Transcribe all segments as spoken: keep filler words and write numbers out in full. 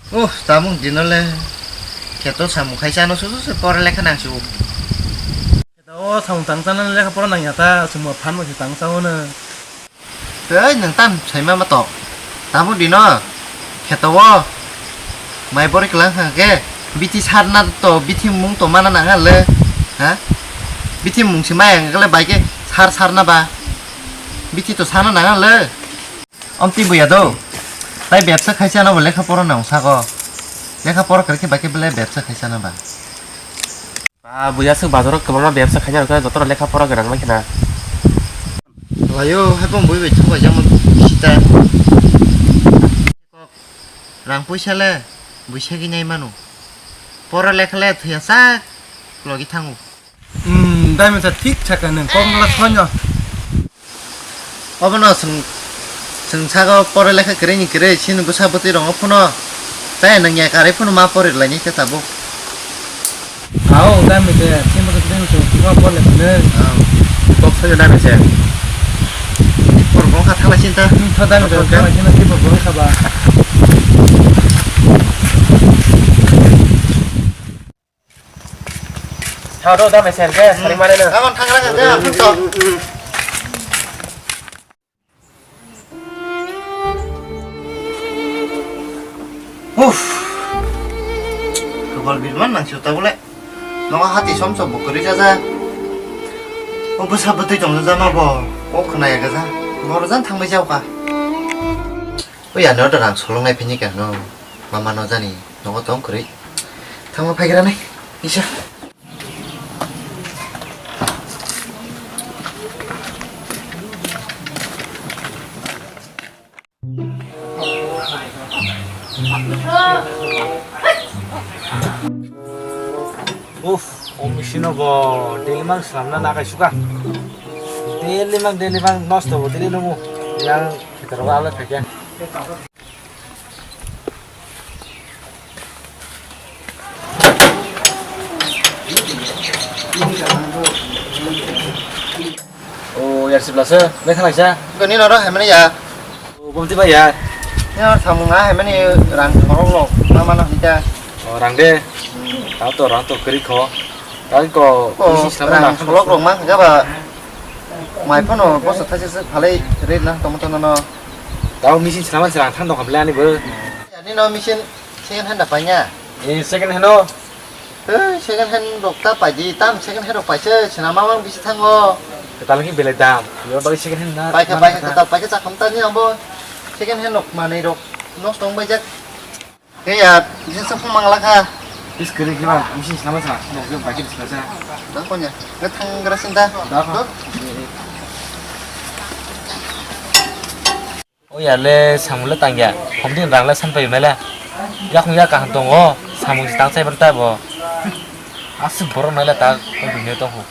Uh, tabuk dino le kheto samung khai chano susu se pore lekha nang su. Kheto o samung tang chana lekha pora nang ya ta, chwngbo phan bo se tang chao no. Tei nwng tam saima ma to. Tabuk dino kheto o mai bori kwlang kha khe bithi sarna to, bithi mung to mana nang le. Ha? Bithi mung se mai ang le bai khe sar sarna ba. Bithi to sana nang le. Omtwi buya do. Tai bebsa khaisa no bo lekha pora nang sago. Lekha pora kwrwi khe bai khe belai bebsa khaisa no ba. Ba buya swk bazaro kwbangma bebsa khaina rwkha, jotono lekha pora gwnang wngkhe na. Layo, hai bong bui bai thung bai jamo sita. Rang puisa le buisagwi nai mano. Pora lekha le thwiya sak logi thango. Hmm, dai masa thik saka nang kok mala thonyo. Obono chwng, chwng sago pore lekha kwrwi ni kwrwi, chini bwsa bwtwi rokno phano tei nwng ya karwi phano ma pori laini khe tabuk. Ao, dai mese, chini bwsa bwtwi rokno phano ma pori laini. Ao. Kok saja dai mese. Por bong kha thala chinta. Hmm, tha dai mese, tha dai mese, por bong kha ba. Tha do da mesen ke, sari mane na. Abang thangra ka da, phun to. Uff. Kobal birman nang siyo ta bole. Nogo hati som som bukuri jaja. O bwsa bwtwi tong jaja ma bo. O khna ya gaja. Boro jan thang bai jao ka. O ya no da rang solong nai phini ka no. Mama no jani. Nogo tong kwrwi. Thangma phaigra nai. Isa. Uff, o machine o bo daily mang swnamna nakai suka. Daily mang, daily mang nosto bo daily nungo. Yang khitar ba ala thakya. O yar sibla se, me khalai sa. Gani noro hai mani ya. O bomti ba ya. Ya samung na hai mani rang khorok lo, ma mano hita. O rang de. Tao to rang to kri kho. Tao ko ko isi sama rang na kholok rok ma ga ba. Mai phano bosa thaisa se phalai re na tomo tono no. Tao machine swnamani se rang thang dong kha bwle ani bo. Ani no machine second hand da paina. E second hand o. Tei second hand rok ta paidi, tam second hand rok paise swnam ma mang bisi thango. Kwtal khe belai dam. Yo bagwi second hand na. Paikha, paikha, kwtal paikha chakham ta ni abo second hand rok manwi rok nosto wng baijak. He ya, bisa se phung mangla kha. Bis kwrwi khe ba, machine swnamma sa, nok jok bai khe swnam sa. Da konya, ga thang gra sin da. Da kha. O ya le samung le tangya, hom din rang le san pai mele. Yakung ya kaham tongo, samung si tang sai bar ta bo. Aswk borok nai le ta, o dunia tong ho.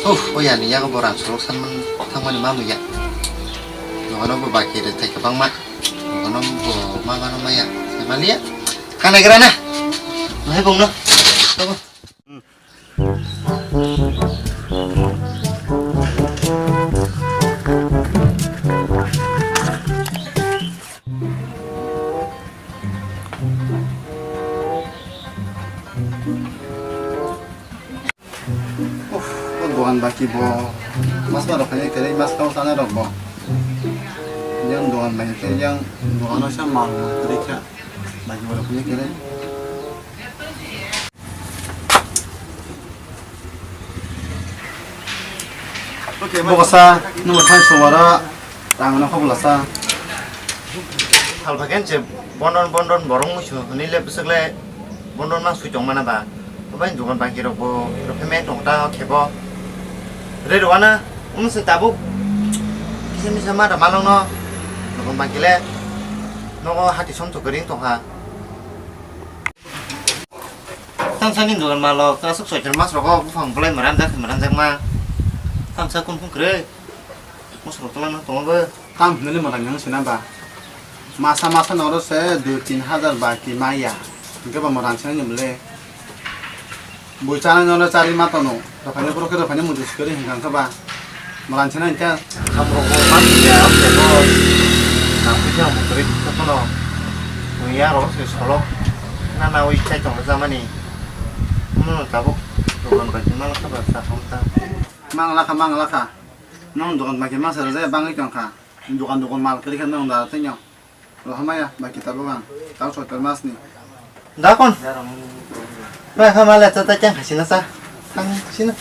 Uff, o ya ni yago bo rang solok sanman thangmani ma muya. Nogono bo baki re thai kwbangma. Nogono bo ma gano maya. Maliya. Kanai gra na. Nohai bong no. Tobo. Uff, o dogan baki bo mas ma rok khainai kwrwi, mas kau sanai rok bo. Yang dogan bai khe yang dogan o sa mal ma kwrwi kha. Baki bo rok khainai kwrwi. Boksa, nungbo thai sowara, rang no kobla sa. Salpha khe se bondon bondon borok muisu hwnwi le bwswk le bondon ma sui tong mana ba. Obai dogan baki rok bo rok phe me tong ta khe bo. Re rw ano wng se tabuk kisa misa ma da malong no dogan baki le nogo hati som to kwrwi wng tong kha. Tamsani dogan malo, aswk soitor mas rogo buphang bolai maranjak, maranjakma. Tamsa kunphung kwrwi. Mosok tolano tongo bo. Tam hinwi mwrang yang sina ba. Masa masa noro se dui tin hajar baki maya. Hingke ba mwrang sina ni bole. Bui chanai nono chari ma tono. Dophani borok khe dophani muitu sikori hwnkha khe ba. Malan chana hwnkha. Samrok bo ma tiya, abo bo. Nang khe ang mukri khe phano. Nung ya ro se solok. Na na ui chai tong jamani. Mono tabuk dogan bai ma lakha ba sa hamta. Mang lakha, mang lakha. Nong dogan bai khe masa rwjak bangwi tongkha. Dogan dogan mal kwrwi khe nong da tengyo. Rohamaya bai khe tabuk ang. Tang soitor masni. Dakon. Bai kha male ta ta kyang khasina sa. Thang sina.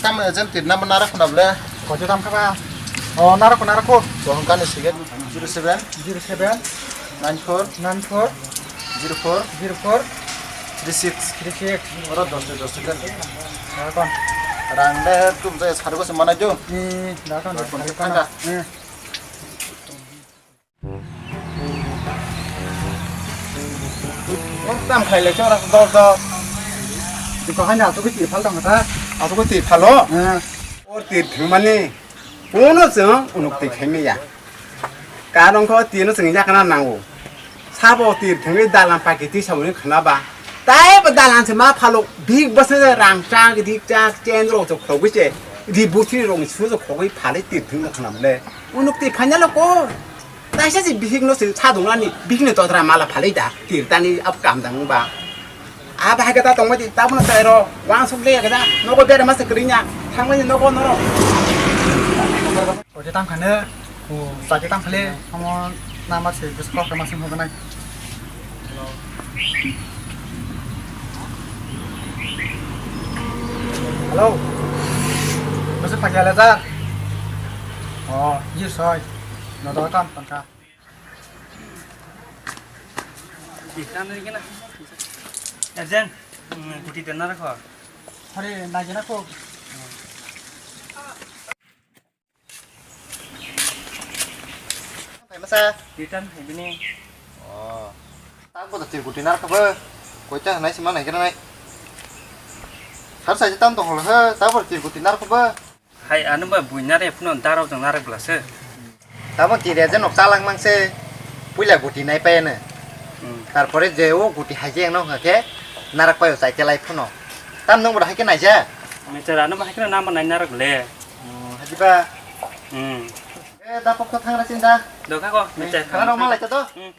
Tam agent tir number nara khuna ble. Kocho tam khaba? O nara khuna nara kho. Sohon kani sige zero seven zero seven nine four nine four zero four zero four three six three six. Oro dos dos. Dakon. Rang de tum je sar go se mana jo. Hmm, dakon. Dakon. Thangka. Hmm. Tam khailai chora dos dos. Dukha haina asuk tir phal tong kha. Asuk tir phalo. Hmm. Or tir thangmani. Uno chwng unuk twi khaimaya. Karon kho tino chwng yakna nango. Sabo tir thangwi dalan paki twi saboni khna ba. Tai bo dalan se ma phalo big bus ne rang chak dik chak chen ro chok khogwi se. Di buthri rong su chok khogwi phalai tir thangno khna mle. Unuk twi phanya lo ko. Taisa si bihik no se sadung ani bihik ni totra mala phalai da tir tani ap kam dang ba. A bahai kata tongma di tabuna sai ro wang suk le kata nogo bere masa kerinya thangmani nogo noro. Oje tam khane o sake tam khale amo nama se bis kok ma sing hoganai. Hello. Masa pagi ala jar. Oh, jir soi. Nodo tam tangka. Agent, mm, guti denna rakho. Hore, nagina ko. Masa? Return bini. Oh. Tak bodo tir guti nar kabo. Koita hanai sima nai kena nai. Har sai tam to hol he, tak bodo tir guti nar kabo. Hai, ano ba buina re phano darok jang narak bla se. Tamo tiri je nok chalak mang se puila guti nai pai ano. Hmm. Tarpore je o guti hai je no hake narak pai o chai telai phano. Tam nung bodo hai ke nai ja. Mecha ano ba hai ke nama nai narak le. Hmm, haji ba. Hmm. E da pokto thang ra chin da. Doka ko, mecha. Khana rok ma lai ta to. Hmm.